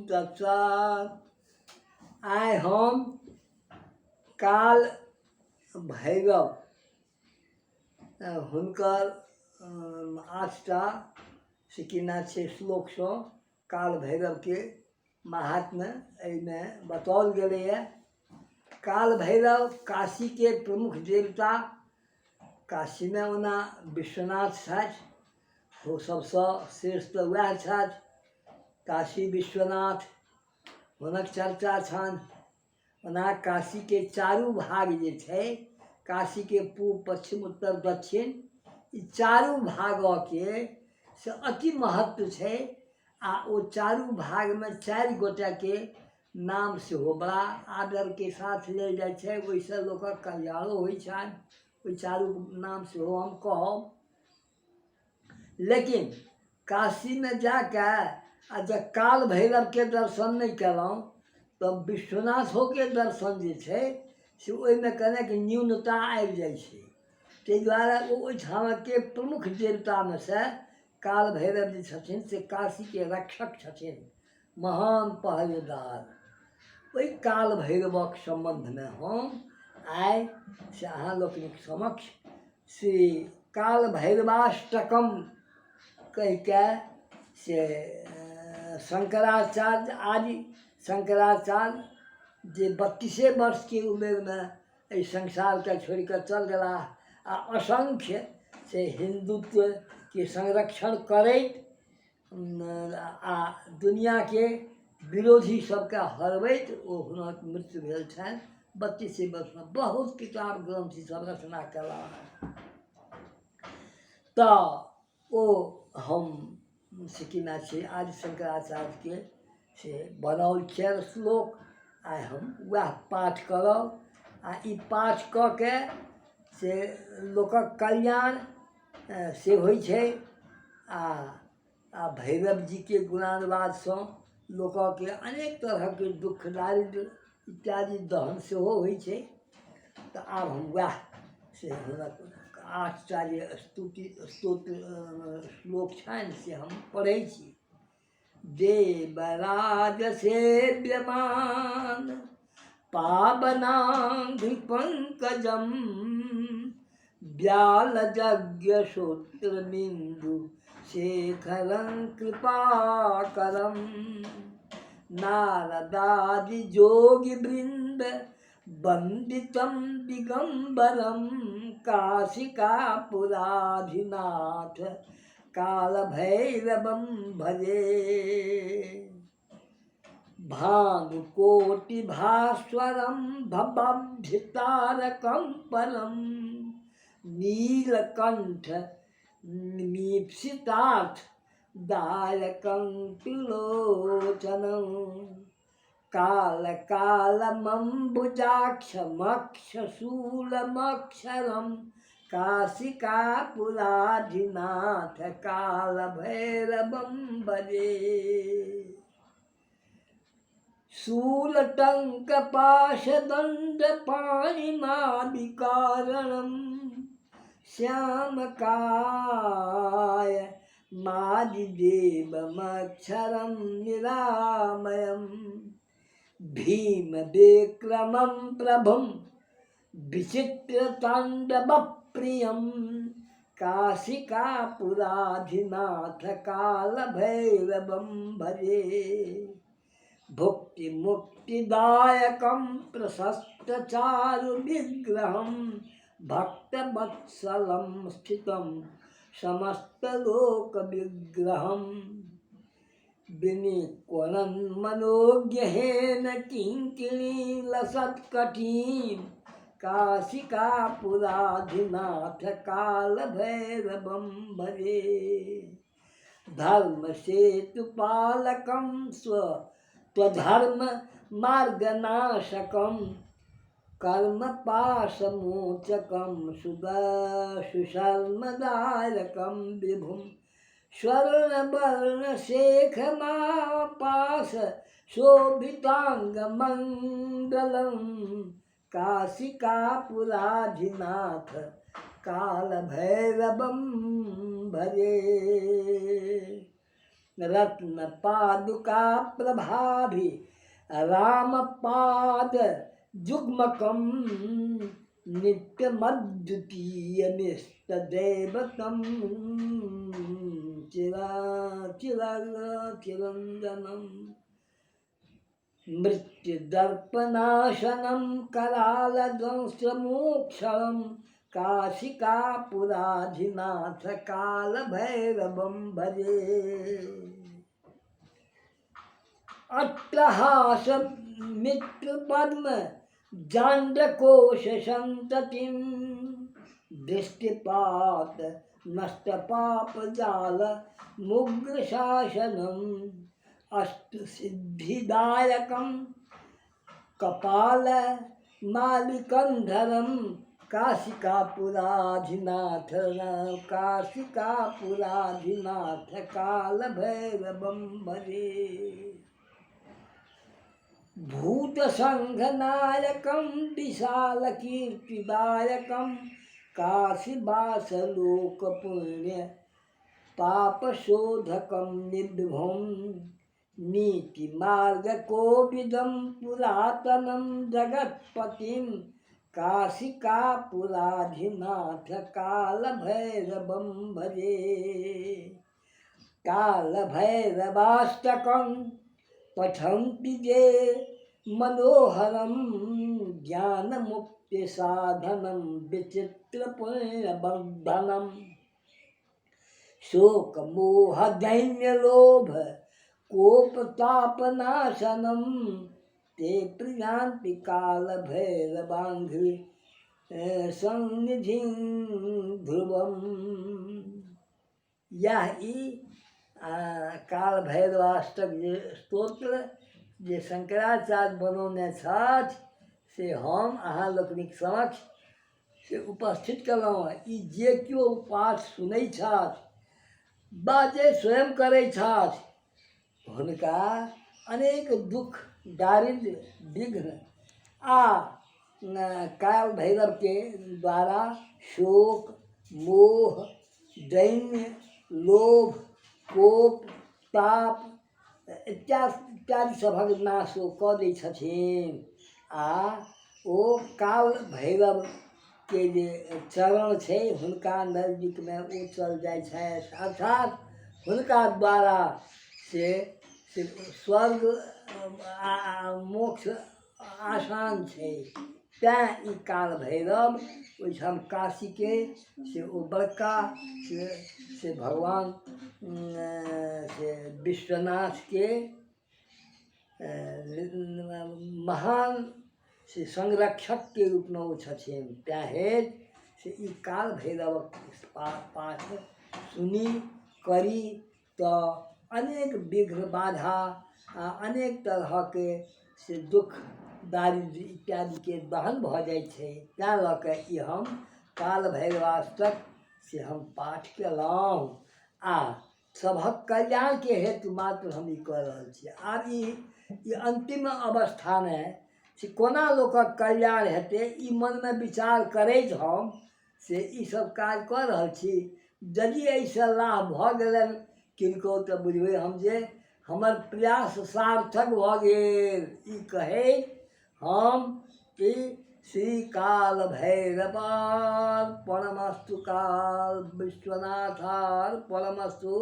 तत्सत। आइ हम काल भैरव हुनकर आठटा से की नाम छै श्लोकसँ काल भैरवके महात्म्य एहिमे बताओल गेलैए। काल भैरव काशीके प्रमुख देवता, काशीमे ओना विश्वनाथ छथि, ओ सभसँ श्रेष्ठ तऽ उएह छथि। काशी विश्वनाथ हुनक चर्चा छनि। ओना काशीके चारू भाग जे छै, काशीके पूब पश्चिम उत्तर दक्षिण, ई चारू भागके से अति महत्व छै। आ ओ चारू भागमे चारि गोटेके नाम सेहो बड़ा आदरके साथ लेल जाइ छै, ओहिसँ लोकक कल्याणो होइ छनि। ओहि चारू नाम सेहो हम कहब। लेकिन काशीमे जा कऽ आ जँ काल भैरवके दर्शन नहि कयलहुँ तऽ विश्वनाथोके दर्शन जे छै से ओहिमे कनेक न्यूनता आबि जाइ छै। ताहि दुआरे ओ ओहिठामके प्रमुख देवतामे सँ काल भैरव जे छथिन से काशीके रक्षक छथिन, महान पहरेदार। ओहि काल भैरवक सम्बन्धमे हम आइ से अहाँ लोकनिक समक्ष श्री काल भैरवाष्टकम कहिके से शंकराचार्य आदि शंकराचार्य जे 32 वर्षके उमेरमे एहि संसारके छोड़ि कऽ चल गेलाह आ असंख्य से हिन्दुत्वके संरक्षण करैत आ दुनिआँके विरोधी सबके हरबैत ओ हुनक मृत्यु भेल छनि 32 वर्षमे। बहुत किताब ग्रन्थ सब रचना कयलाह। तऽ ओ हम से की नाम छै आदि शंकराचार्यके से बनाओल चारि श्लोक आइ हम वएह पाठ करब। आ ई पाठ कऽ के से लोकक कल्याण से होइ छै। आ भैरव जीके गुणानुवादसँ लोकके अनेक तरहके दुःख दारिद्र इत्यादि दहन सेहो होइ छै। तऽ आब हम वएह से हुनक आठटा जे स्तुति स्तोत्र श्लोक छनि से हम पढ़ै छी। देवराज सेव्यमान पावनांघ्रि पंकजम व्याल यज्ञ सूत्रबिन्दु शेखरं कृपाकरम नारदादि जोगी वृंद वंदितं दिगंबरम काशिकापुराधिनाथ कालभैरवं भजे। भानुकोटिभास्वरं भवाब्धितारकं परं नीलकण्ठ मीप्सितार्थ दायकं त्रिलोचनं कालकालमम्बुजाक्षमक्षशूलमक्षरं काशिकापुराधिनाथ कालभैरवं भजे। शूलटङ्कपाशदण्डपाणिमादिकारणं श्यामकाय मादिदेवमक्षरं निरामयं भीमविक्रमं प्रभुं विचित्रताण्डवप्रियं काशिकापुराधिनाथ कालभैरवं भजे। भुक्तिमुक्तिदायकं प्रशस्तचारुविग्रहं भक्तवत्सलं स्थितं समस्तलोकविग्रहं विनिक्वणन् मनोज्ञहेन किङ्किणी लसत्कटीं काशिकापुराधिनाथ कालभैरवं भजे। धर्मसेतुपालकं स्व त्वधर्म मार्गनाशकं कर्मपाशमोचकं सुशर्मदायकं विभुं स्वर्णवर्णशेखमापास शोभिताङ्गमङ्गलं काशिकापुराधिनाथ कालभैरवं भजे। रत्न पादुका प्रभाभि रामपाद युग्मकं नित्यमद्वितीयमिष्टदैवतं चिरा चिरा चिरञ्जनम्। मृत्युदर्पनाशनं करालदंष्ट्रमोक्षणं काशिकापुराधिनाथ कालभैरवं भजे। अट्टहास मित्रपद्म जाण्डकोशसन्ततिं दृष्टिपात नष्टपापजाल मुग्रशासनम् अष्टसिद्धिदायकं कपाल मालिकन्धरं काशिकापुराधिनाथ काशिकापुराधिनाथ कालभैरवं भजे। भूतसङ्घनायकं विशालकीर्तिदायकं काशीवासलोकपुण्य पापशोधकं निर्भुं नीतिमार्गकोविदं पुरातनं जगत्पतिं काशिकापुराधिनाथ कालभैरवं भजे। कालभैरवाष्टकं पठन्ति जे मनोहरं ज्ञानमुक्तिसाधनं विचित्रपुण्यवर्धनम् शोकमोहदैन्यलोभ कोपतापनाशनं ते प्रयान्ति कालभैरवाङ्घ्रि सन्निधिं ध्रुवम्। इएह ई काल भैरवाष्टक जे स्तोत्र जे शंकराचार्य बनौने छथि से हम अहाँ लोकनिक समक्ष से उपस्थित कयलहुँ हँ। ई जे केओ पाठ सुनै छथि वा जे स्वयं करै छथि हुनका अनेक दुःख दारिद्र्य विघ्न आ काल भैरवके द्वारा शोक मोह दैन्य लोभ कोप ताप इत्यादि इत्यादि सभक नाश ओ कऽ दै छथिन आ ओ काल भैरवके जे चरण छै हुनका नजदीकमे ओ चल जाइ छथि, अर्थात हुनका द्वारा से स्वर्ग आ मोक्ष आसान छै। तैँ ई काल भैरव ओहिठाम काशीके से ओ बड़का से भगवान से विश्वनाथके महान से संरक्षकके रूपमे ओ छथिन। तैँ हेतु से ई काल भैरवक पाठ सुनी करी तऽ अनेक विघ्न बाधा आ अनेक तरहके से दुःख दारिद्र्य इत्यादिके दहन भऽ जाइ छै। तैँ लऽ कऽ ई हम काल भैरवाष्टक से हम पाठ कयलहुँ आ सभक कल्याणके हेतु मात्र हम ई कऽ रहल छी। आब ई ई अन्तिम अवस्थामे से कोना लोकक कल्याण हेतै ई मनमे विचार करैत हम से ई सब काज कऽ रहल छी। यदि एहिसँ लाभ भऽ गेलनि किनको तऽ बुझबै हम जे हमर प्रयास सार्थक भऽ गेल। ई कहैत हम ई श्री काल भैरवार्पणमस्तु, काल विश्वनाथार्पणमस्तु।